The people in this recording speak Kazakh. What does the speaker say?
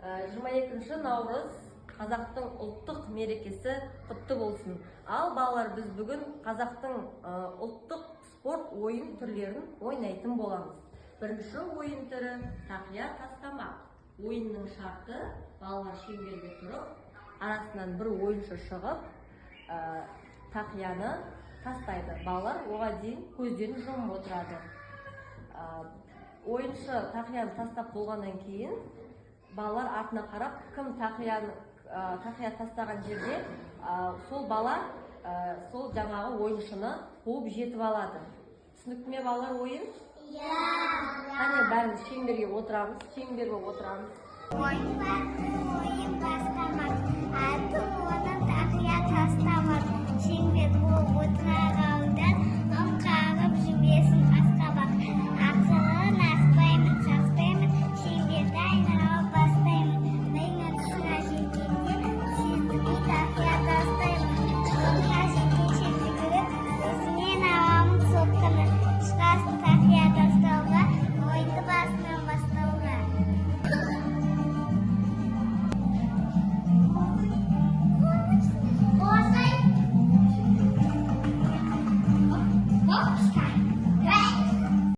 22 наурыз, қазақтың ұлттық мерекесі құтты болсын! Ал, балалар, біз бүгін қазақтың ұлттық спорт ойын түрлерін ойнайтын боламыз. Бірінші ойын түрі – тақия тастамақ. Ойынның шарты: балалар шеңберге тұрып, арасынан бір ойыншы шығып, тақияны тастайды. Балалар оған дейін көздерін жұмып отырады. Ойыншы тақияны тастап болғаннан кейін балалар артына қарап, кім тақияны тақия тастаған жерде, сол бала сол жаңағы ойыншыны қуып жетіп алады. Түсінікті ме, балалар, ойын? Иә. Қане, бәріміз шеңберге отырамыз, шеңбер болып отырамыз. Ойын бар, ойын бастамақ. Аты оның тақия тастамақ. Шеңбер болып отыра.